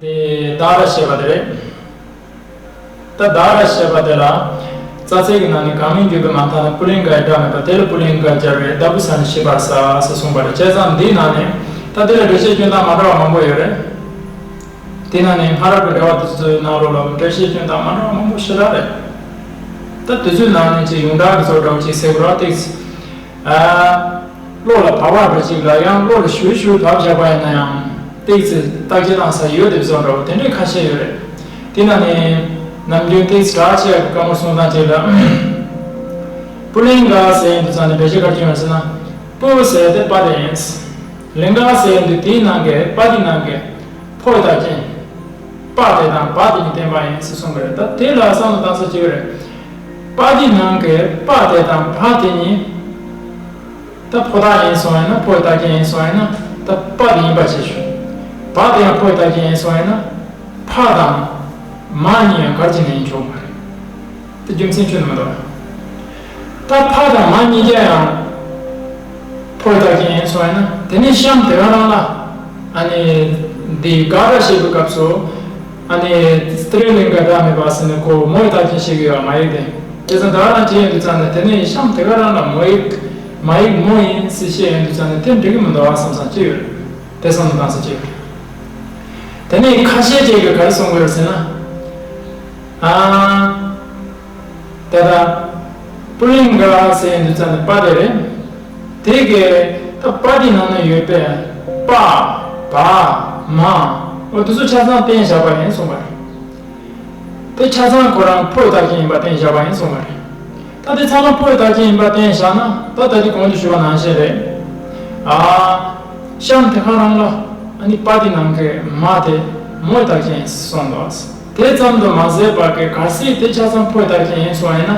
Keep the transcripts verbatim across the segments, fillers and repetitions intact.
དེ་ད་ར་ཞེས་པ་དེ་རེད། ད་ད་ར་ཞེས་པ་དེ་ལ། རྩ་ཚིག་གི་ནང་ནས་གང་མིང་བརྗོད་པའི་མ་མཐའ་ན་པུ་ལིང་གའི་སྒྲ་མེད་པ་དེ་ལ་པུ་ལིང་ག་སྦྱར་བས་ལྟ་བུ་ས་ནས་ཤེས་པར་ཟ་ཟེར་གསུངས་པ་རེད། བྱས་ཙང་འདིའི་ནང་ནས་ད་དེ་ལ་འགྲེལ་བཤད་སྐྱོན་སྟངས་མ་འདྲ་བ་མང་པོ་ཡོད་རེད། དེ་ནང་ནས་སྔ་རབས་ཀྱི་འགྲེལ་པ་དེ་ཚོའི་ནང་ལོགས་ལ་འགྲེལ་བཤད་སྐྱོན་སྟངས་མ་འདྲ་བ་མང་པོ་ཞེ་དྲག་རེད། ད་དེ་ཚོའི་ནང་ནས་ཅིག་ཡོངས་གྲགས་ཀྱི་བཟོ་འདྲ་བོ་ཅིག་ཟེར་དགོས་ར་ཏིག་ཙམ། ཨ། བློ་ལ་བབས་པ་འདྲ་ཅིག་ལ་ཡང་བློ་ལ་ཞུ་ཞུ་བབས་བཞག་པ་ཡིན་ན་ཡང་ཏིག་ཙི་བརྟག་དཔྱད་གནང་ས་ཡོད་དེ་བཟོ་འདྲ་བོ་དེ་འདྲའི་ཁ་ཤས་ཡོད་རེད། དེ་ནང་ནས་ནམ་རྒྱུན་ཏིག་ཙི་དྲག་ཆེ་བའི་བཀའ་མོལ་གསུང་སྟངས་ཅིག་ལ། པུ་ལིང་ག་ཟེར་ཡོང་དུས་ཙང་ནས་བེད་སྤྱོད་ག་རེ་བྱུང་ཡོད་ཟེར་ན། པུ་ཟེར་དེ་པ་དེ་ཡིན། ལིང་ག་ཟེར་ཡོང་དུས་དེའི་ནང་གི་པ་དེའི་ནང་གི་ཕོ་ཡི་རྟགས་ཅན། པ་དེ་དང་བ་དེ་གཉིས་བསྟན་པ་ཡིན་ཟེར་གསུངས་པ་རེད། ད་དེ་ལ་བསམ་བློ་བཏང་ས་ཅིག་ཡོད་རེད། པ་དེའི་ནང་གི་པ་དེ་དང་བ་དེ་གཉིས། ད་ཕོ་རྟགས་ཡིན་སོང་ཡིན་ན་ཕོ་ཡི་རྟགས་ཅན་ཡིན་སོང་ཡིན་ན་ད་པ་དེ་ཡིན་པ་བྱས་ཞུ། བ་དེ་ཡང་ཕོ་ཡི་རྟགས་ཅན་ཡིན་སོང་ཡིན་ན་ཕ་དང་མ་གཉིས་ཡང་ག་རེ་བྱས་ནས་ཡིན་ཆོག་མ་རེད། དེ་རྒྱུ་མཚན་ཁྱོན་ནས་མི་འདུག་ད་ཕ་དང་མ་གཉིས་ཀ་ཡང་ཕོ་ཡི་རྟགས་ཅན་ཡིན་སོང་ཡིན་ན་དེ་ནས་གཤམ་དེ་ག་རང་ལ་ཨ་ནི་འདི་ག་ར་བཤད་པའི་སྐབས་སུ། ཨ་ནི་སི་ཏྲི་ལིང་ག་སྒྲ་མེད་པ་ཟེར་ནས་ཁོ་མོ་ཡི་རྟགས་ཅན་བཤད་ཀྱི་ཡོད་མ་ཡིག་དེ། དེ་ཙང་ད་ག་རང་བྱས་ཡོང་དུས་ཙང་ནས་དེ་ནས་གཤམ་དེ་ག་རང་ལ་མོ་ཡིག་མ་ཡིག་མོ་ཡིན་ཟེར་བཤད་ཡོང་དུས་ཙང་ནས་དེ་འགྲིག་གི་མི་འདུག་བསམ་བསམ་ཅི་ཡོད་རེད། དེ་བསམ་བློ་བཏང་ས་ཅི་ཡོད་རེད། དེ་ནས་ཁ་ཤས་ཅིག་གིས་ག་རེ་གསུང་གི་ཡོད་རེད་ཟེར་ན། ཨ། ད་ལྟ་པུ་ལིང་ག་ཟེར་ཡོང་དུས་ཙང་ནས་པ་དེ་རེད། དེ་གའི་ད་པ་དེའི་ནང་ན་ཡོད་པའི་པ། བ། མ། འོ་དེ་ཚོ་ཆ་ཚང་བསྟན་བཞག་པ་ཡིན་གསུངས་པ་རེད། དེ་ཆ་ཚང་ཁོ་རང་ཕོ་ཡི་རྟགས་ཅན་ཡིན་པ་བསྟན་བཞག་པ་ཡིན་གསུངས་པ་རེད། ད་དེ་ཚང་མ་ཕོ་ཡི་རྟགས་ཅན་ཡིན་པ་བསྟན་བཞག་ན་ད་ད་ལྟ་གོང་དུ་ཞུས་པ་ནང་བཞིན་རེད། ཨ། གཤམ་དེ་ག་རང་ལ་ཨ་ནི་པ་དེའི་ནང་གི་མ་དེ་མོ་ཡི་རྟགས་ཅན་ཡིན་གསུངས་འདུག་དེ་ཙམ་དུ་མ་ཟད་པར་གྱི་གལ་སྲིད་དེ་ཆ་ཚང་ཕོ་ཡི་རྟགས་ཅན་ཡིན་སོང་ཡིན་ན་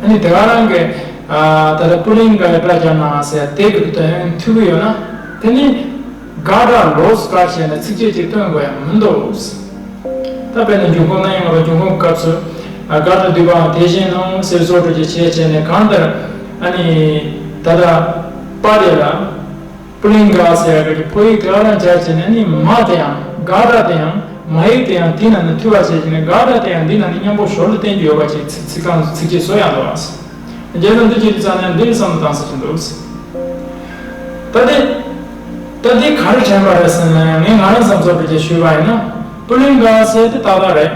ཨ་ནི་དེ་ག་རང་གི་ཨ་ད་ལྟ་པུ་ལིང་ག་ཡི་སྒྲ་སྦྱར་ན་ཟེར་དེ་གི་དོན་མཐུན་གྱི་ཡོད་ན་དེ་ནི་ག་སྒྲ་ལོགས་སུ་བཀར་བྱས་ནས་ཚིགས་བཅད་ཅིག་སྟོན་དགོས་ཡ་མི་འདུག་ད་དཔེར་ན་འབྱུང་ཁུངས་ན་ཡང་ང་ཚོ་འབྱུང་ཁུངས་སྐབས་སུ་ཨ་ག་སྒྲ་བསྡུས་པའང་དེ་བཞིན་ནོ་ཟེར་བཟོ་འདྲ་ཅིག་བྱས་བྱས་ནས་གང་ལྟར་ཨ་ནི་ད་ལྟ་པ་དེ་ལ། པུ་ལིང་ག་ཟེར་ཡག་གི་ཕོ་ཡིག་དེ་ག་རང་སྦྱར་བྱས་ནས་ནི་མ་དེ་ཡང་ག་སྒྲ་དེ་ཡང་མ་ཡིག་དེ་ཡང་དེ་ནང་ནས་མཐུད་པ་བྱས་བྱས་ནས་ག་སྒྲ་དེ་ཡང་འདི་ནང་ནས་མཉམ་པོ་ཞོར་ལ་བསྟན་རྒྱུ་ཡོད་པ་ཅིག་ཚིག་ཚིག་རྐང་ཚིགས་བཅད་བཟོ་ཡག་འདུག་ཨ། རྒྱལ་ཚང་འདི་བྱེད་དུས་ཙང་ནས་འདི་ལ་བསམ་བློ་བཏང་ས་ཅིག་འདུག་ད་དེ་ད་དེ་ག་རེ་དྲན་པ་རེད་ཟེར་ན་ངས་ང་རང་བསམ་ཚོར་བ་ཅིག་ཞུས་པ་ཡིན་ན་པུ་ལིང་ག་ཟེར་དེ་ཏག་ཏག་རེད།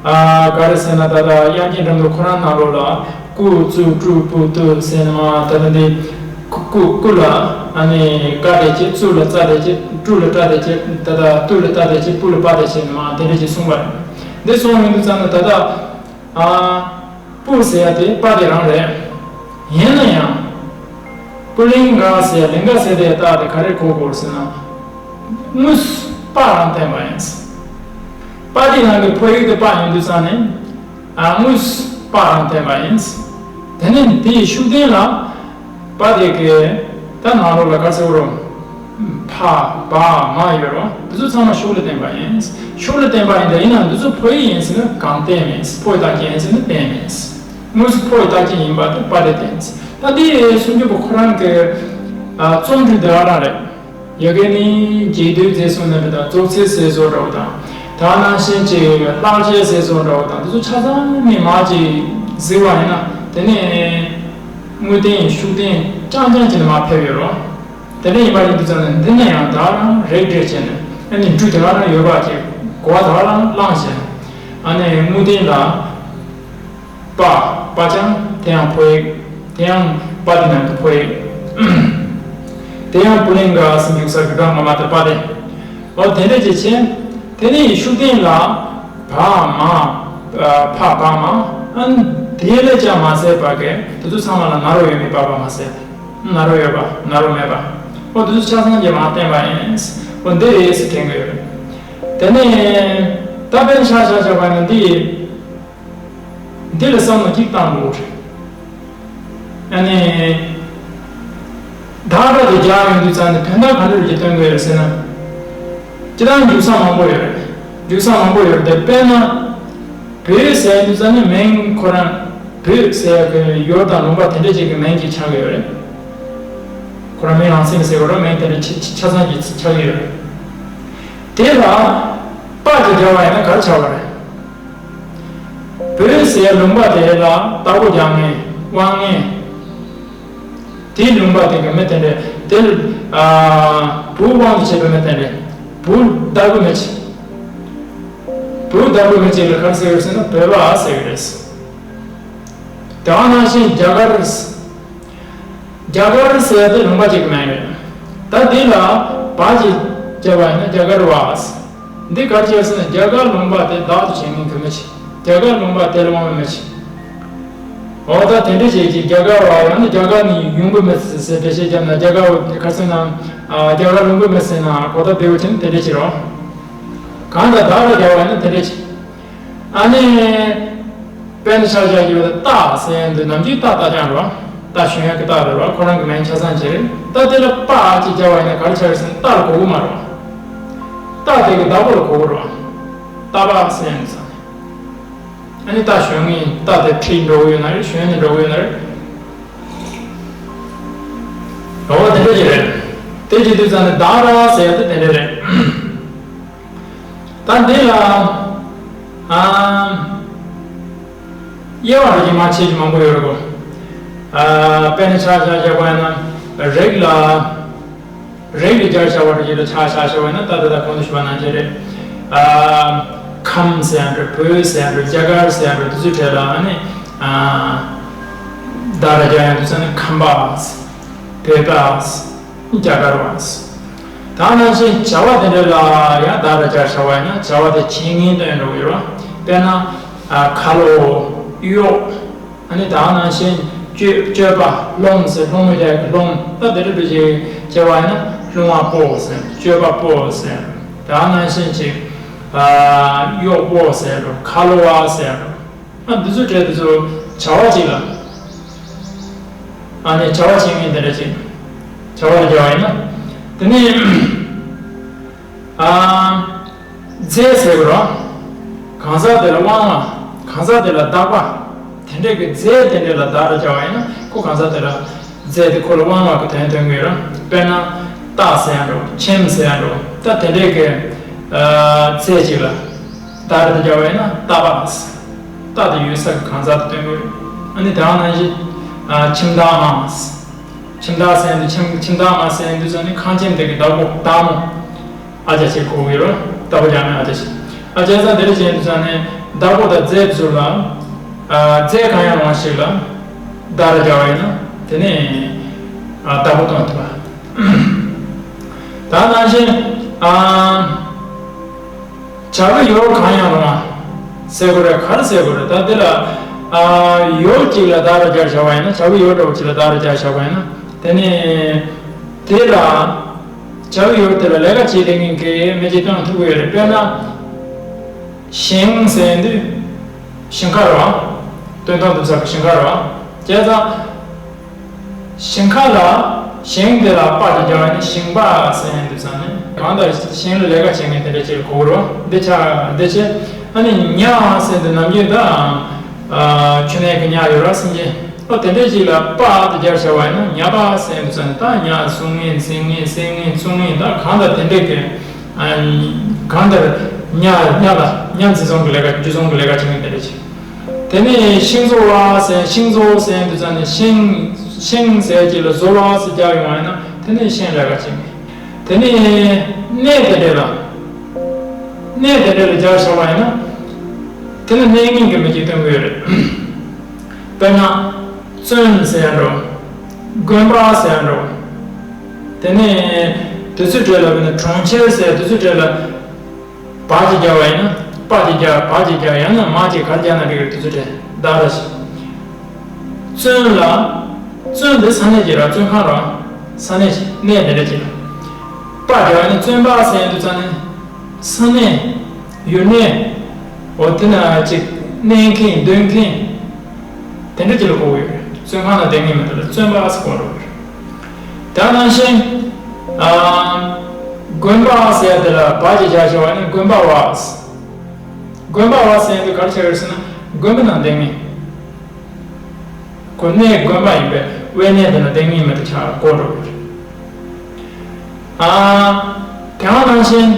ཨ། ག་རེ་ཟེར་ན་ད་ལྟ་དབྱངས་ཅན་འགྲེམས་སྟོན་ཁོ་རང་ནང་ལོགས་ལ་ཀུ་ཙུ་ཀྲུ་པུ་ཏུ་ཟེར་ནས་མ་ད་ལྟ་འདི་ཀུ་ཀུ་ཀུ་ལ་ཨ་ནི་ཀ་དེ་བྱས། ཙུ་ལ་ཙ་དེ་བྱས། ཀྲུ་ལ་ཀྲ་དེ་བྱས། ད་ལྟ་ཏུ་ལ་ཏ་དེ་བྱས། པུ་ལ་པ་དེ་བྱས་ནས་མ་དེ་འདྲ་ཅིག་གསུངས་པ་རེད། འདི་གསུངས་ཡོང་དུས་ཙམ་ན་ད་ལྟ་ཨ། པུ་ཟེར་ཡ་དེ་པ་དེ་རང་རེད། ཡིན་ན་ཡང་། པུ་ལིང་ག་ཟེར་ཡ་ལིང་ག་ཟེར་དེ་རྟགས་དེ་ག་རེ་གོ་དགོས་ཟེར་ན། དངོས་སུ་པ་རང་བསྟན་པ་ཡིན། པ་དེའི་ནང་གི་ཕོ་ཡིག་དེ་པ་ཡིན་དུས་ཙང་ནས། ཨ། དངོས་སུ་པ་རང་བསྟན་པ་ཡིན། དེ་ནས་དེའི་ཤུགས་བསྟན་ལ། པ་དེ་གའི་ད་ནང་ལོགས་ལ་ག་ཟེར་རོ། ཕ་བ་མ་ཡོད་རོ། འདི་ཚོ་ཚང་མ་ཤུགས་ལ་བསྟན་པ་ཡིན། ཤུགས་ལ་བསྟན་པ་ཡིན་ད་ཡིན་ན་འདི་ཚོ་ཕོ་ཡིག་ཡིན་ཟེར་ན་གང་བསྟན་མེད། ཕོ་ཡི་རྟགས་ཅན་ཡིན་ཟེར་ན་བསྟན་མེད། དངོས་སུ་ཕོ་ཡི་རྟགས་ཅན་ཡིན་པ་དེ་པ་དེ་བསྟན། ད་དེ་སུམ་ཅུ་པ་ཁོ་རང་གི་ཨ་རྩོམ་འབྲི་བདེ་བ་རང་རེད། ཡ་གི་ནི་རྗེས་ཟློས་ཟེར་སོང་ན་དེ་དང་རྩོག་ཚིག་ཟེར་བཟོ་འདྲ་བོ་དང་། ད་ནང་བཞིན་གྱི་ལྷག་བཅས་ཟེར་བཟོ་འདྲ་བོ་དང་དེ་ཚོ་ཆ་ཚང་ནི་མ་ཅིག་གཟིགས་པ་ཡིན་ན་དེ་ནི་དངོས་བསྟན་ཤུགས་བསྟན་རྐྱང་རྐྱང་གཅིག་ནི་མ་ཕེབས་ཡོད་རོ། དེ་འདྲ་ཡིན་པ་ཡིན་དུས་ཙང་ནས་འདི་ནས་ཡང་ད་རང་རེག་བྲལ་བྱས་ནས་ཨ་ནི་འབྲུ་དེ་ག་རང་ཡོད་པ་ཅིག་གོ་བ་ད་རང་བླངས་བྱས་ནས་ཨ་ནི་དངོས་བསྟན་ལ། པ། པ་ཅང་དེ་ཡང་ཕོ་ཡིག་དེ་ཡང་པ་དེ་ནང་དུ་ཕོ་ཡིག་དེ་ཡང་པུ་ལིང་ག་ཟེར་འཇུག་ས་གི་སྒྲ་ངོ་མ་དེ་པ་དེ། འོ་དེ་འདྲ་ཅིག་བྱས། དེ་ནས་ཤུགས་བསྟན་ལ། བ་མ། ཕ་བ་མ། ཨ་ནི་དེ་ལས་ཀྱང་མ་ཟད་པ་གི་དེ་ཚོ་ཚང་མ་ལ་ན་རོ་ཡོད་མེད་པ་བ་མ་ཟད། ན་རོ་ཡོད་པ་ན་རོ་མེད་པ། འོ་དེ་ཚོ་ཆ་ཚང་གི་མ་བསྟན་པ་ཡིན། འོ་འདི་རེད་ཟེར་དྲན་གི་ཡོད་རེད། དེ་ནས་ད་དཔེར་ན་ཆ་བཞག་བཞག་པ་ཡིན་ན་འདི། འདི་ལ་བསམ་བློ་གཅིག་བཏང་དགོས་རེད། ཨ་ནི། བདག་སྒྲ་དེ་སྦྱར་ཡོང་དུས་ཙང་ནས་དོན་དག་ག་འདྲ་ཅིག་སྟོན་དགོས་ཡོད་ཟེར་ན། སྤྱིར་བཏང་འཇུག་ས་མང་པོ་ཡོད་རེད། འཇུག་ས་མང་པོ་ཡོད་རེད་དེ་དཔེར་ན། བོད་ཟེར་ཡོང་དུས་ཙང་ནས་མིང་ཁོ་རང་བོད་ཟེར་ཡག་གི་ཡུལ་དང་ལུང་པ་དེ་འདྲ་ཅིག་གི་མིང་ཅིག་ཆགས་ཀྱི་ཡོད་རེད། ཁོ་རང་མིང་རང་མཚན་ཟེར་དགོས་རེད། མིང་དེ་འདྲ་ཆ་ཆ་ཆ་ཚང་ཅིག་ཆགས་ཀྱི་ཡོད་རེད། དེ་ལ་པ་ པ་ཅིག་སྦྱར་བ་ཡིན་ན་ག་རེ་ཆགས་པ་རེད། བོད་ཟེར་ལུང་པ་དེ་ལ་བདག་པོ་རྒྱག་མཁན་དབང་མཁན། དེའི་ལུང་པ་དེ་གི་མི་དེ་འདྲས་དེ་ལ་ཨ་བོད་དབང་དུ་བྱས་པའི་མི་དེ་འདྲས་བོད་བདག་པོ་མི་བྱེད། བོད་བདག་པོ་མི་བྱེད་ལ་ག་རེ་ཟེར་གི་རེད་ཟེར་ན་བོད་པ་ཟེར་གི་རེད། དེ་བ་ནང་བཞིན་རྒྱ་གར། རྒྱ་གར་ཟེར་ཡ་དེ་ལུང་པ་གཅིག་གི་མིང་རེད། ད་འདི་ལ་བ་གཅིག་བརྒྱབ་པ་ཡིན་ན་རྒྱ་གར་བ། འདི་ག་རེ་བྱས་ཟེར་ན་རྒྱ་གར་ལུང་པ་དེ་བདག་ཏུ་བྱེད་མཁན་གྱི་མི་ཞིག་རྒྱ་གར་ལུང་པ་དེ་ལ་དབང་བའི་མི་ཞིག་འོ་ད་དེ་འདྲ་བྱས་ཀྱི་རྒྱ་གར་བ་ཡང་ན་རྒྱ་གར་ནས་ཡོང་གི་མི་ཟེར་འགྲེལ་བཤད་བརྒྱབ་ན་རྒྱ་གར་བ་ག་རེ་ཟེར་ན་རྒྱ་གར་ལུང་པའི་མི་ཟེར་ན་གོ་ཐབས་བདེ་བོ་བྱས་ན་དེ་འདྲ་བྱེད་རོགས། གང་ལྟར་བདག་ལ་སྦྱར་བ་ཡིན་ན་དེ་འདྲ་བྱེད། ཨ་ནི། དཔེར་ན་ཆ་བཞག་ཡོད་ན་རྟ་ཟེར་ཡ་འདི་ནམ་རྒྱུན་རྟ་རྟ་རྐྱང་རེད་བ། རྟ་ཞོན་ཡ་གི་རྟ་རེད་བ། ཁོ་རང་གི་མིང་ཆ་ཚང་ཅིག་རེད། ད་དེ་ལ་པ་ཅིག་སྦྱར་བ་ཡིན་ན་ག་རེ་ཆགས་རེད་ཟེར་ན་རྟ་ལ་གོ་གི་མ་རེད་བ། རྟ་དེ་གི་བདག་པོ་ལ་གོ་གི་རེད་བ། རྟ་པ་ཟེར་ཡ་འདི་ཚང་ནས། ཨ་ནི་རྟ་ཞོན་ངེས་རྟ་དེ་ཁྲིད་འགྲོ་གི་ཡོད་ན་རེད། ཞོན་ནས་འགྲོ་གི་ཡོད་ན་རེད། འོ་དེ་འདྲ་ཅིག་རེད། དེ་བྱེད་དུས་ཙང་ནས་བདག་ར་ཟེར་ཡ་དེ་དེ་འདྲ་རེད། ད་འདི་ལ། ཨ། དབྱེ་བ་རིགས་མ་ཆེ་ཆུང་མང་པོ་ཡོད་རེད་གོ། ཨ། དཔེར་ན་ཆ་བཞག་བྱས་པ་ཡིན་ན། རིགས་ལ། རིགས་ལ་སྦྱར་བྱ་བ་རིགས་ལ་ཆ་བཞག་བྱས་པ་ཡིན་ན་ད་ལྟ་ད་གོང་དུ་ཞུས་པ་ནང་བཞིན་རེད། ཨ། ཁམས་ཟེར་ཡང་འགྲོ། བོད་ཟེར་ཡང་འགྲོ། རྒྱ་གར་ཟེར་ཡང་འགྲོ། དེ་ཚོའི་གྲས་ལ་ཨ་ནི། ཨ། བདག་ར་སྦྱར་ཡང་དུས་ཙང་ནས་ཁམས་པ། བོད་པ། རྒྱ་གར་བ། ད་ནང་བཞིན་བྱ་བ་དེ་འདྲ་ལ་ཡང་བདག་ར་སྦྱར་བྱ་བ་ཡིན་ན་བྱ་བ་དེ་བྱེད་མཁན་སྟོན་འགྲོ་གི་ཡོད་རེད། དཔེར་ན། ཨ། ཁ་ལོ། གཡོག་ཨ་ནི་ད་ནང་བཞིན་སྤྱོད་སྤྱོད་པ་སློང་ཟེར། སློང་མོ་རྒྱག་གི་སློང་། ད་དེ་འདྲ་འདྲ་ཅིག་བྱས་པ་ཡིན་ན་སློང་བ་པོ་ཟེར། སྤྱོད་པ་པོ་ཟེར། ད་ནང་བཞིན་ཅིག་ཨ། གཡོག་པོ་ཟེར་རོ། ཁ་ལོ་བ་ཟེར་རོ། ཨ། འདི་ཚོ་གྲས་འདི་ཚོ་བྱ་བ་གཅིག་ལ། ཨ་ནི་བྱ་བ་བྱེད་མཁན་དེ་འདྲ་ཅིག་བྱ་བ་ལ་སྦྱར་བ་ཡིན་ན། དེ་ནས། ཨ། རྫས་ཟེར་དགོས་རེད། གང་ཟག་དེ་ལ་དབང་བ། གང་ཟག་དེ་ལ་བདག་པ། དེ་འདྲས་ཀྱི་རྫས་དེ་འདྲས་ལ་བདག་ར་སྦྱར་བ་ཡིན་ན་ཁོ་གང་ཟག་དེ་ལ། རྫས་དེ་ཁོ་ལ་དབང་བ་གི་དོན་སྟོན་གྱི་ཡོད་རེད། དཔེར་ན། རྟ་ཟེར་ཡང་འགྲོ། ཁྱིམ་ཟེར་ཡང་འགྲོ། ད་དེ་འདྲས་ཀྱི། ཨ། རྫས་ཅིག་ལ། བདག་ར་སྦྱར་བ་ཡིན་ན་རྟ་པ། རྟ་དེ་ཡོད་ས་གི་གང་ཟག་དེ་སྟོན་གྱི་ཡོད། ཨ་ནི་དེ་ནང་བཞིན། ཨ། ཁྱིམ་བདག་མ། ཁྱིམ་བདག་ཟེར་ཡང་འགྲོ། ཁྱིམ་ཁྱིམ་བདག་མ་ཟེར་ཡང་འགྲོ་ཙང་ནི་ཁང་ཁྱིམ་དེ་གི་བདག་པོ་བདག་མོ། ཨ་ཅག་ཅིག་གོ་གི་ཡོད་རེད། བདག་པོ་རྒྱག་མཁན་ཨ་ཅག་ཅིག་ཨ། བྱས་ཙང་དེ་འདྲ་བྱས་ཡིན་དུས་ཙང་ནས་བདག་པོ་དང་རྫས་ཚུར་ལ། ཨ། རྫས་གང་ཡང་རུང་བ་ཞིག་ལ་བདག་ར་སྦྱར་བ་ཡིན་ན་དེ་ནས། ཨ། བདག་པོ་སྟོན་ཐུབ་པ། ད་ནང་བཞིན། ཨ། བྱ་བའི་ཡུལ་གང་ཡང་རུང་བ་ཟེར་དགོས་རེད། ག་རེ་ཟེར་དགོས་རེད། ད་འདི་ལ། ཨ། ཡུལ་གཅིག་ལ་བདག་ར་སྦྱར་བྱ་བ་ཡིན་ན། བྱ་བའི་ཡུལ་འདྲ་བོ་གཅིག་ལ་བདག་ར་སྦྱར་བྱ་བ་ཡིན་ན། དེ་ནས་དེ་ལ། བྱ་བའི་ཡུལ་དེ་ལ་ལས་ཀ་བྱེད་བསྡད་མཁན་གྱི་མི་གཅིག་སྟོན་ཐུབ་ཀྱི་ཡོད་རེད། དཔེར་ན། ཞིང་ཟེར་དུས། ཞིང་ཁ་རེད་བ། སྟོན་སྟངས་འདི་ཚོ་ཞིང་ཁ་རེད་བ། བྱས་ཙང་། ཞིང་ཁ་ལ། ཞིང་དེ་ལ་པ་དེ་སྦྱར་བ་ཡིན་ན་ཞིང་པ་ཟེར་ཡིན་དུས་ཙང་ནས་གང་ལྟར་ཞིང་ལ་ལས་ཀ་བྱེད་མཁན་དེ་འདྲ་ཅིག་གོ་གི་རེད་བ། འདི་ཆ་འདི་བྱས། ཨ་ནི་ཉ་ཟེར་དུས་ནམ་རྒྱུན་ད། ཨ། ཁྱི་ནས་ཀྱི་ཉ་ཡོད་ར་སེམས་ཅན། ཨོ་དེ་འདྲ་ཞིག་ལ་པ་དེ་སྦྱར་བྱ་བ་ཡིན་ན་ཉ་པ་ཟེར་ཡིན་དུས་ཙང་ནས་ད་ཉ་སྲུང་མཁན་འཛིང་མཁན་བསད་མཁན་བཙོང་མཁན་ད་གང་ལྟར་དེ་འདྲ་གི། ཨ། གང་ལྟར་ཉ་ཉ་ལ་ཉ་འཛིན་བཟུང་གི་ལས་ཀ་འཇུ་བཟུང་གི་ལས་ཀ་བྱེད་མཁན་དེ་འདྲ་ཅིག་དེ་ནས་ཤིང་བཟོ་བ་ཟེར། ཤིང་བཟོ་ཟེར་དུས་ཙང་ནས་ཤིང་ཤིང་ཟེར་གྱི་ལ་བཟོ་བ་ཟེར་རྒྱག་ཡོང་བ་ཡིན་ན་དེ་ནས་ཤིང་ལས་ཀ་བྱེད་མཁན། དེ་ནས་གནས་དེ་འདྲ་ལ། གནས་དེ་འདྲ་ལ་སྦྱར་བྱ་བ་ཡིན་ན། དེ་ནི་གནས་མིང་གི་མི་གཅིག་སྟོན་གྱི་ཡོད་རེད། དཔེར་ན། བཙུན་ཟེར་ཡང་འགྲོ། དགོན་པ་ཟེར་ཡང་འགྲོ། དེ་ནས་དེ་ཚོའི་གྲས་ལ་དཔེར་ན་གྲོང་ཁྱེར་ཟེར་དེ་ཚོའི་གྲས་ལ། བ་གཅིག་སྦྱར་བ་ཡིན་ན། པ་གཅིག་སྦྱར། བ་གཅིག་སྦྱར། ཡང་ན་མ་གཅིག་ག་རེ་སྦྱར་ན་འགྲིག་གི་རེད། དེ་ཚོའི་གྲས་བདག་ར་ཞིག་བཙུན་ལ། བཙུན་དེ་ས་གནས་ཀྱི་ར། བཙོན་ཁང་ར། ས་གནས་ཀྱི་གནས་དེ་འདྲ་ཅིག་པ་སྦྱར་བ་ཡིན་ན་བཙོན་པ་ཟེར་ཡིན་དུས་ཙང་ནས། ས་གནས། ཡུལ་གནས། འོ་དེ་ན་ཅིག་གནས་མཁན་སྡོད་མཁན། དེ་འདྲ་ཅིག་ལ་གོ་གི་ཡོད་རེད། བཙོན་ཁང་ན་བསྡད་མཁན་མི་འདུག་ལ་བཙོན་པ་ཟེར་གོ་རོགས་ཡོད་རེད། དེ་ནང་བཞིན། ཨ། དགོན་པ་ཟེར་དེ་ལ་བ་གཅིག་སྦྱར་བྱ་བ་ནི་དགོན་པ་བ། དགོན་པ་བ་ཟེར་དུས་ག་རེ་ཆགས་ཡོད་ཟེར་ན་དགོན་པ་ནང་བསྡད་མཁན། ཁོ་གནས་དགོན་པ་ཡིན་པས་དབེན་གནས་དེ་ན་བསྡད་མཁན་མི་འདུག་ཆགས་གོ་འགྲོ་གི་རེད། ཨ། དེ་ནང་བཞིན་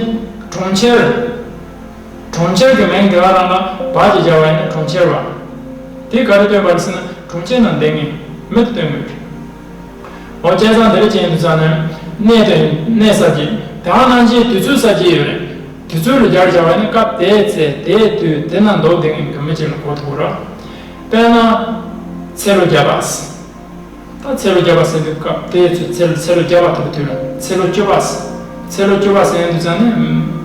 གྲོང་ཁྱེར། གྲོང་ཁྱེར་གྱི་མིང་དེ་ག་རང་ལ་བ་ཞིག་སྦྱར་བ་ཡིན་ན་གྲོང་ཁྱེར་བ། དེ་ག་རེ་སྟོན་པ་རེད་ཟེར་ན་གྲོང་ཁྱེར་ནང་བསྡད་མཁན་མི་དེ་སྟོན་དགོས་རེད། འོ་བྱས་ཙང་དེ་རེད་ཅན་དུ་ཙང་ནས་གནས་དེ་གནས་ས་ཅིག་དེ་ག་ནང་བཞིན་དུས་ཚོད་ས་ཅིག་ཡོད་རེད། དུས་ཚོད་ལ་སྦྱར་བྱ་བ་ཡིན་ན་སྐབས་དེའི་ཚེ་དེའི་དུས་དེ་ན་འདུག་བསྡད་མཁན་གྱི་མི་ཅིག་ལ་གོ་ཐུབ་རོགས། དཔེར་ན། ཚེ་ལོ་བརྒྱ་པ། ད་ཚེ་ལོ་བརྒྱ་པ་ཟེར་དུས་སྐབས་དེའི་ཚེ་ཚེ་ཚེ་ལོ་བརྒྱ་པ་དེ་གི་དུས་ལ་ཚེ་ལོ་བཅུ་པ། ཚེ་ལོ་བཅུ་པ་ཟེར་དུས་ཙང་ནི།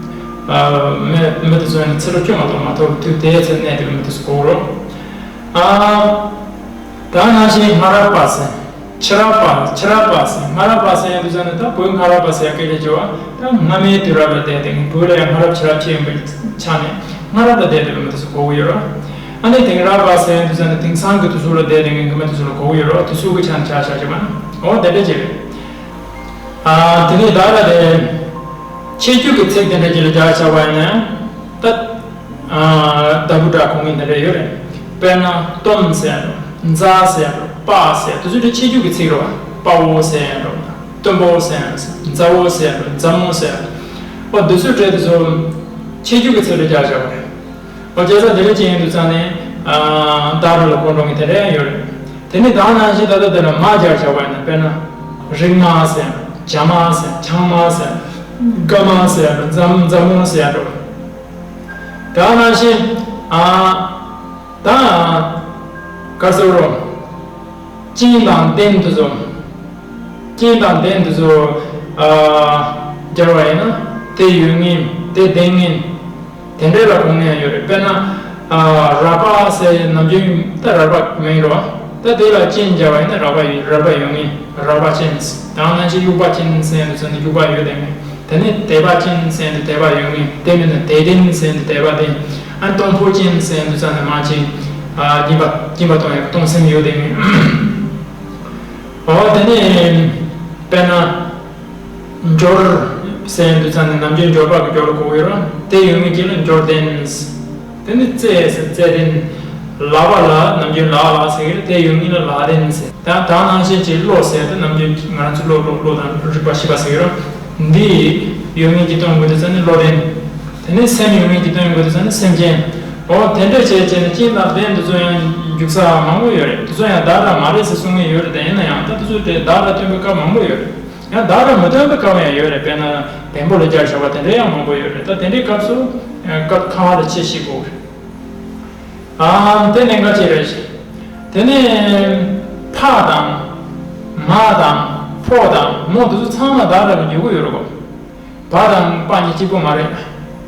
ཨ། མི་མི་དེ་ཚོ་ཡང་ཚེ་ལོ་བཅུ་མ་གཏོགས་མ་ཐོབ་དུས་དེའི་ཚེ་གནས་དེ་གི་མི་དེ་ཚོ་གོ་རོགས། ཨ། ད་ནང་བཞིན་སྔ་རབས་པ་ཟེར། ཕྱི་རབས་པ། ཕྱི་རབས་པ་ཟེར། སྔ་རབས་པ་ཟེར་ཡང་དུས་ཙང་ནི་ད་བོད་སྔ་རབས་པ་ཟེར་ཡ་སྐད་ཆ་བྱེད་པ་ད་སྔ་མའི་དུས་རབས་ལ་བསྡད་དེ་བོད་ལ་ཡང་སྔ་རབས་ཕྱི་རབས་ཕྱེ་ཡིན་པའི་ཆ་ནས་སྔ་རབས་ལ་བསྡད་དེ་མི་དེ་ཚོ་གོ་གི་ཡོད་རོགས། ཨ་ནི་དེང་རབས་པ་ཟེར་ཡང་དུས་ཙང་ནི་དེང་སང་གི་དུས་ཚོད་ལ་བསྡད་དེ་མི་དེ་ཚོ་ལ་གོ་གི་ཡོད་རོགས། དུས་ཚོད་ཀྱི་ཆ་ནས་ཆ་བཞག་བྱེད་པ་ན་འོ་དེ་འདྲ་ཅིག་རེད། ཨ། དེ་ནས་ད་ལ་དེ། ཆེ་བརྗོད་ཀྱི་ཚིག་དེ་འདྲ་ཅིག་ལ་སྦྱར་བྱ་བ་ཡིན་ན། ད། ཨ། ལྡ་བུ་སྒྲ་གོང་གི་འདི་འདྲ་ཡོད་རེད། དཔེར་ན་སྟོན་ཟེར་ཡ་འགྲོ། མཛའ་ཟེར་ཡ་འགྲོ། དཔའ་ཟེར་ཡ་དེ་ཚོ་དེ་ཆེ་བརྗོད་ཀྱི་ཚིག་རེད་བ། དཔའ་བོ་ཟེར་ཡ་འགྲོ། སྟོན་པོ་ཟེར་ཡ་འགྲོ། མཛའ་བོ་ཟེར་ཡ་འགྲོ། མཛའ་མོ་ཟེར་ཡ་འགྲོ། འོ་དེ་ཚོའི་གྲས་དེ་ཚོ་ཆེ་བརྗོད་ཀྱི་ཚིག་ལ་སྦྱར་བྱ་བ་རེད། འོ་བྱས་ཙང་དེ་འདྲ་ཅིག་ཡིན་དུས་ཙང་ནས། ཨ། བརྡ་རུ་ལ་གོ་འགྲོ་མཁན་དེ་འདྲ་ཡང་ཡོད་རེད། དེ་ནས་ད་ནང་བཞིན་ད་ལྟ་དེ་ལ་མ་སྦྱར་བྱ་བ་ཡིན་ན་དཔེར་ན། རིག་མ་ཟེར། བྱ་མ་ཟེར། ཆང་མ་ཟེར། དགའ་མ་ཟེར། མཛའ་མཛའ་མོ་ཟེར་འགྲོ། ད་ནང་བཞིན། ཨ། ད། ག་ཟེར་རོ། ཅན་དང་ལྡན་དུ་བཟོ། ཅན་དང་ལྡན་དུ་བཟོ། ཨ། སྦྱར་བ་ཡིན་ན་དེ་ཡོད་མཁན་དེ་ལྡན་མཁན། དེ་འདྲའི་ལ་གོ་མཁན་ཡང་ཡོད་རེད། དཔེར་ན། ཨ། རགས་པ་ཟེར་ནམ་རྒྱུན་ད་རགས་པ་མིན་རོ། ད་དེ་ལ་ཅན་སྦྱར་བ་ཡིན་ན་རགས་པ་ཡོད། རགས་པ་ཡོད་མཁན་རགས་པ་ཅན། དེ་ནང་བཞིན་དབྱུག་པ་ཅན་ཟེར་དུས་ཙམ་དུ་དབྱུག་པ་ཡོད་དེ་མིན། དེ་ནས་དད་པ་ཅན་ཟེར་དུས་དད་པ་ཡོད་མཁན། དེ་མིན་ན་དད་ལྡན་ཟེར་དུས་དད་པ་ལྡན། ཨ། གཏོང་ཕོད་ཅན་ཟེར་དུས་ཙམ་དུ་མ་ཅན། ཨ། སྦྱིན་པ་སྦྱིན་པ་གཏོང་ཡག་གཏོང་སེམས་ཡོད་དེ་མིན། འོ་དེ་ནས་དཔེར་ན། འབྱོར་ཟེར་དུས་ཙམ་ནས་ནམ་རྒྱུན་འབྱོར་པ་གི་འབྱོར་གོ་གི་རོ། དེ་ཡོད་མཁན་གྱི་ལ་འབྱོར་ལྡན། དེ་ནི་རྩེ་ཟེར་རྩེ་ལྡན། ལག་པ་ལ་ནམ་རྒྱུན་ལག་ལག་ཟེར་གི་རེད། དེ་ཡོད་མཁན་ལ་ལག་ལྡན་ཟེར། ད་ད་ནང་བཞིན་གྱི་བློ་ཟེར་དུས་ནམ་རྒྱུན་ང་རང་ཚོ་བློ་བློ་བློ་དང་རིག་པ་ཤེས་པ་ཟེར་གི་རོ། འདི་ཡོད་མཁན་གྱི་སྟོན་དགོས་དུས་ཙམ་ནས་བློ་ལྡན། དེ་ནས་སེམས་ཡོད་མཁན་གྱི་སྟོན་དགོས་དུས་ཙམ་ནས་སེམས་ཅན། འོ་དེ་འདྲ་བྱས་བྱས་ནས་ཅན་དང་ལྡན་དེ་ཚོ་ཡང་རྒྱུག་ས་མང་པོ་ཡོད་རེད། དེ་ཚོ་ཡང་བདག་ལ་མ་རེད་ཟེར་གསུང་མཁན་ཡོད་རེད། དེ་ཡིན་ན་ཡང་ད་དེ་ཚོ་དེ་བདག་ལ་སྟོན་པའི་སྐབས་མང་པོ་ཡོད་རེད། ཡང་བདག་ལ་མི་སྟོན་པའི་སྐབས་ཡང་ཡོད་རེད། དཔེར་ན་བེམ་པོ་ལ་སྦྱར་བྱ་བ་དེ་འདྲ་ཡང་མང་པོ་ཡོད་རེད། ད་དེ་འདྲའི་སྐབས་སུ་སྐབས་ཁ་བ་ལ་ཆེ་ཞིག་དགོས་རེད། ཨ། དེ་གནད་འགག་ཅིག་རེད། དེ་ནས་ཕ་དང་། མ་དང་། ཕོ་དང་། མོ་དེ་ཚོ་ཚང་མ་བདག་ལ་འཇུག་གི་ཡོད་རེད་གོ། བ་དང་པ་གཉིས་གཅིག་པོ་མ་རེད།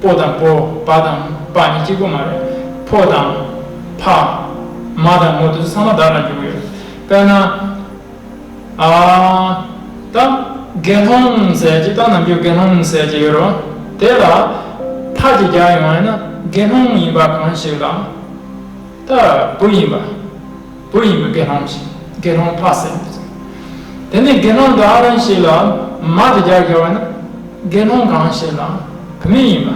པོ་དང་པོ། བ་དང་པ་གཉིས་གཅིག་པོ་མ་རེད། ཕོ་དང་། ཕ། མ་དང་མོ་དེ་ཚོ་ཚང་མ་བདག་ལ་འཇུག་གི་ཡོད་རེད། དཔེར་ན། ཨ། ད་དགེ་སློང་ཟེར་གྱི་ད་ནམ་རྒྱུན་དགེ་སློང་ཟེར་གྱི་ཡོད་རོ། དེ་ལ་ཕ་ཅིག་རྒྱག་ཡོང་བ་ཡིན་ན་དགེ་སློང་ཡིན་པ་གང་ཞིག་ལ། ད་བུ་ཡིན་པ། བུ་ཡིན་པ་དགེ་སློང་ཞིག་དགེ་སློང་ཕ་ཟེར་གྱི། དེ་ནས་དགེ་སློང་ད་རང་ཞིག་ལ་མ་ཅིག་རྒྱག་ཡོང་བ་ཡིན་ན་དགེ་སློང་གང་ཞིག་ལ་བུད་མེད་ཡིན་པ།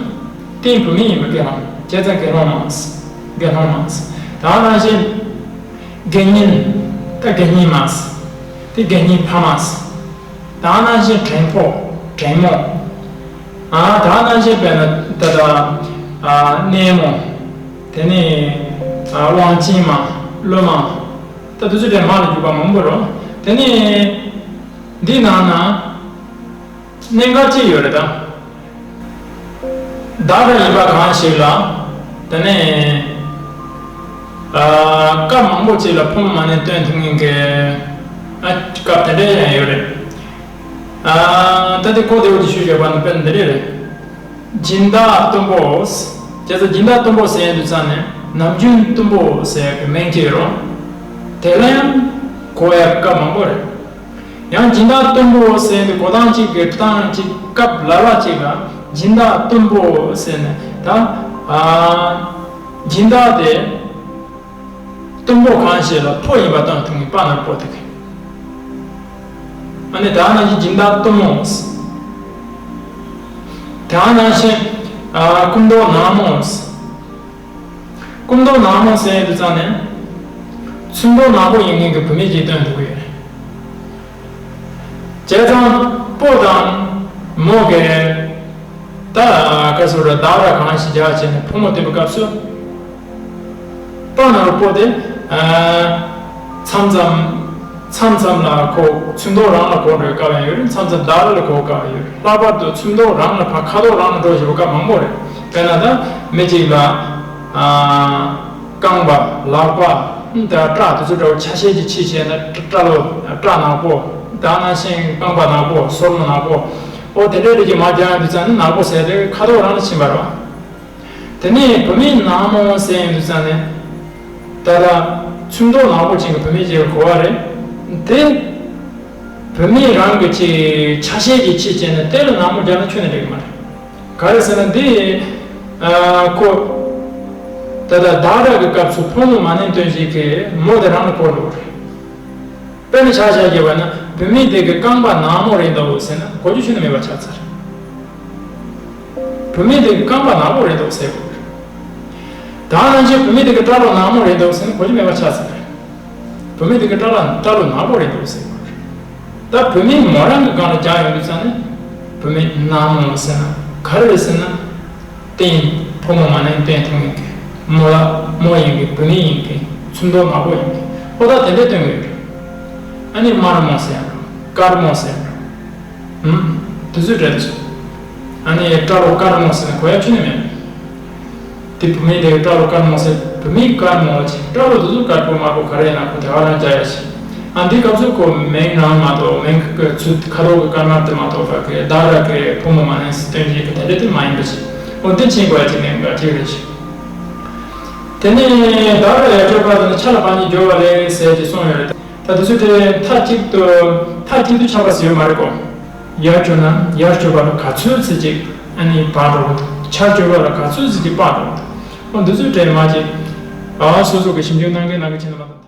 རྟེན་བུད་མེད་ཡིན་པ་དགེ་སློང་། བྱས་ཙང་དགེ་སློང་མ་ཟེར། དགེ་སློང་མ་ཟེར། ད་ནང་བཞིན། དགེ་བསྙེན། ད་དགེ་བསྙེན་མ་ཟེར། དེ་དགེ་བསྙེན་ཕ་མ་ཟེར། ད་ནང་བཞིན་བྲན་ཕོ། བྲན་མོ། ཨ། ད་ནང་བཞིན་དཔེར་ན་ད་ལྟ། ཨ། གནས་མོ། དེ་ནས། ཨ། དབང་ཆེན་མ། སློབ་མ། ད་དེ་ཚོ་དེ་མ་ལ་འཇུག་པ་མང་པོ་རོ། དེ་ནས་འདི་ནང་ན། གནད་འགག་ཅིག་ཡོད་རེད་ད། བདག་སྒྲ་ཡིན་པ་གང་ཞིག་ལ། དེ་ནས། ཨ། སྐབས་མང་པོ་ཅིག་ལ་ཕོ་མོ་མ་ནས་སྟོན་ཐུབ་མཁན་གྱི། ཨ། སྐབས་དེ་འདྲ་ཡང་ཡོད་རེད། ཨ། ད་དེ་གོ་བདེ་བོ་ཅིག་ཞུས་བྱས་པ་ནི་དཔེར་ན་འདི་འདྲ་རེད། སྦྱིན་བདག་གཏུམ་པོ། བྱས་ཙང་སྦྱིན་བདག་གཏུམ་པོ་ཟེར་ཡོང་དུས་ཙམ་ནས་ནམ་རྒྱུན་གཏུམ་པོ་ཟེར་ཡག་གི་མིང་ཅིག་ཡོད་རེད། དེ་ལ་ཡང་གོ་ཡག་སྐབས་མང་པོ་རེད། ཡང་སྦྱིན་བདག་གཏུམ་པོ་ཟེར་དུས་གོ་སྟངས་གཅིག་གི་སྟངས་གཅིག་སྐབས་ལ་ལ་གཅིག་ལ་སྦྱིན་བདག་གཏུམ་པོ་ཟེར་ནས་ད། ཨ། སྦྱིན་བདག་དེ་གཏུམ་པོ་གང་ཞིག་ལ་ཕོ་ཡིན་པ་སྟོན་ཐུབ་མཁན་པ་ནོར་པོ་དེ་གི། ཨ་ནི་ད་ནང་བཞིན་སྦྱིན་བདག་གཏུམ་མོ་ཟེར། ད་ནང་བཞིན། ཨ། སྐུ་མདོག་ནག་མོ་ཟེར། སྐུ་མདོག་ནག་མོ་ཟེར་དུས་ཙམ་ནས། ཚོན་མདོག་ནག་པོ་ཡིན་མཁན་གྱི་བུད་མེད་ཅིག་སྟོན་ཐུབ་ཀྱི་ཡོད་རེད། བྱས་ཙང་ཕོ་དང་མོ་གི། ད་ སྐབས་སུ་ར་བདག་ར་གང་ཞིག་བྱ་བྱས་ནས་ཕོ་མོ་བསྟེན་པའི་སྐབས་སུ། སྤ་ན་རོ་པོ་དེ། མཚམས་མཚམས། མཚམས་མཚམས་ལ་ཁོ་ཚོན་མདོག་རང་ལ་གོ་འགྲོ་བའི་སྐབས་ཡང་ཡོད་རེད། མཚམས་མཚམས་བདག་ར་ལ་གོ་སྐབས་ཡོད་རེད། ལྷག་པར་དུ་ཚོན་མདོག་རང་ལ་ཕར་ཁ་དོག་རང་ལ་འགྲོ་བཞིན་པའི་སྐབས་མང་པོ་རེད། དཔེར་ན་ད་མི་གཅིག་ལ། རྐང་པ། ལག་པ། ད་སྐྲ་དེ་ཚོ་འདྲ་བོ་ཆ་ཤས་ཀྱི་ཆེད་བྱས་ན་སྐྲ་ལོ། སྐྲ་ནག་པོ། ད་ནང་བཞིན་རྐང་པ་ནག་པོ། སོར་མོ་ནག་པོ། ཨོ་དེ་འདྲའི་རིགས་ཀྱི་མ་རྒྱག་ཡོང་དུས་ཙང་ནི་ནག་པོ་ཟེར་དེ་ཁ་དོག་རང་ལ་ཕྱིན་པ་རེད་བ། དེ་ནས་བུད་མེད་ནག་མོ་ཟེར་ཡོང་དུས་ཙང་ནས། ད་ལྟ་ཚོན་མདོག་ནག་པོ་ཅན་གྱི་བུད་མེད་ཅིག་གོ་བ་རེད། དེ་བུད་མེད་རང་གི་ཆེད་ཆ་ཤས་ཀྱི་ཆེད་བྱས་ནས་དེ་ལ་ནག་མོ་རྒྱག་ན་ཁྱོན་ནས་འགྲིག་གི་མ་རེད། ག་རེ་ཟེར་ན་འདི། ཨ། ཁོ། ད་ལྟ་བདག་ར་གི་སྐབས་སུ་ཕོ་མོ་མ་ནིང་སྟོན་བྱེད་ཀྱི་མོ་དེ་རང་ལ་གོ་འགྲོ་གི་རེད། དཔེར་ན་ཆ་བཞག་བྱས་པ་ན་བུད་མེད་དེ་གི་རྐང་པ་ནག་མོ་རེད་འདུག་ཟེར་ན་གོ་རྒྱུ་ཁྱོན་ནས་མེད་པ་ཆགས་ཚར། བུད་མེད་དེ་གི་རྐང་པ་ནག་པོ་རེད་འདུག་ཟེར་དགོས་རེད། ད་ནང་བཞིན་བུད་མེད་དེ་གི་སྐྲ་ལོ་ནག་མོ་རེད་འདུག་ཟེར་ན་གོ་རྒྱུ་མེད་པ་ཆགས་ཚར། བུད་མེད་དེ་གི་སྐྲ་ལ་སྐྲ་ལོ་ནག་པོ་རེད་འདུག་ཟེར་དགོས་རེད། ད་བུད་མེད་མོ་རང་གི་སྒང་ལ་རྒྱག་ཡོང་དུས་ཙང་ནས་བུད་མེད་ནག་མོ་ཟེར་ན་ག་རེ་རེད་ཟེར་ན། སྟོན། ཕོ་མོ་མ་ནིང་སྟོན་ཐུབ་མཁན་གྱི། མོ་ལ་མོ་ཡིན་གྱི། བུད་མེད་ཡིན་གྱི། ཚོན་མདོག་ནག་པོ་ཡིན་གྱི། ཨོ་ད་དེ་འདྲས་སྟོན་གྱི་ཡོད་རེད། ཨ་ནི་དམར་མོ་ཟེར་ཡང་འགྲོ། དཀར་མོ་ཟེར་ཡང་འགྲོ། ཧུམ། དེ་ཚོའི་གྲས་དེ་ཚོ། ཨ་ནི་སྐྲ་ལོ་དཀར་མོ་ཟེར་ན་གོ་ཡ་ཁྱོན་ནས་མེད། དེ་བུད་མེད་དེ་སྐྲ་ལོ་དཀར་མོ་ཟེར། བུད་མེད་དཀར་མོ་ཅིག་སྐྲ་ལོ་དེ་ཚོ་དཀར་པོ་དམར་པོ་ག་རེ་ཡིན་ན་ཁོ་དེ་ག་རང་རྒྱག་ཡ་ཞིག་ཨ་འདི་སྐབས་སུ་ཁོ་མིང་རང་མ་གཏོགས། མིང་གི་ཚུལ་ཁ་དོག་གི་དཀར་དམར་དེ་མ་གཏོགས་པ་གི་བདག་ར་གི་ཕོ་མོ་མ་ནིང་སྟོན་བྱེད་ཀྱི་དེ་འདྲ་དེ་མ་ཡིན་པ་ཞིག་ཨོ་འདི་ཕྱིན་དགོས་ཡ་ཅིག་ནས་འགའ་ཅིག་རེད་ཞིག་དེ་ནས་བདག་ར་ཡར་སྐྱོད་པ་དེ་ནི་ཆ་ལ་བ་གཉིས་སྦྱོར་བ་ལས་ཟེར་གྱི་གསུངས་ཡོད་རེད། ད་དེ་ཚོ་དེ་མཐའ་གཅིག་ཏུ་མཐའ་གཅིག་ཏུ་ཆགས་པ་ཟེར་ཡོད་མ་རེད་གོ། ཡར་སྐྱོད་ན་ཡར་སྐྱོད་པ་ལ་ག་ཚོད་ཙམ་ཅིག་ཨ་ནི་སྤར་འགྲོ་གི་འདུག་ཆར་སྐྱོད་པ་ལ་ག་ཚོད་ཙམ་ཅིག་སྤར་འགྲོ་གི་འདུག་ཨོ་འདི་ཚོའི་གྲས་མ་ཅིག་ཨ་སོ་སོ་གི་ཞིབ་འཇུག་གནང་མཁན་གནང་གི་ཕྱིན་ན་མ་གཏོགས།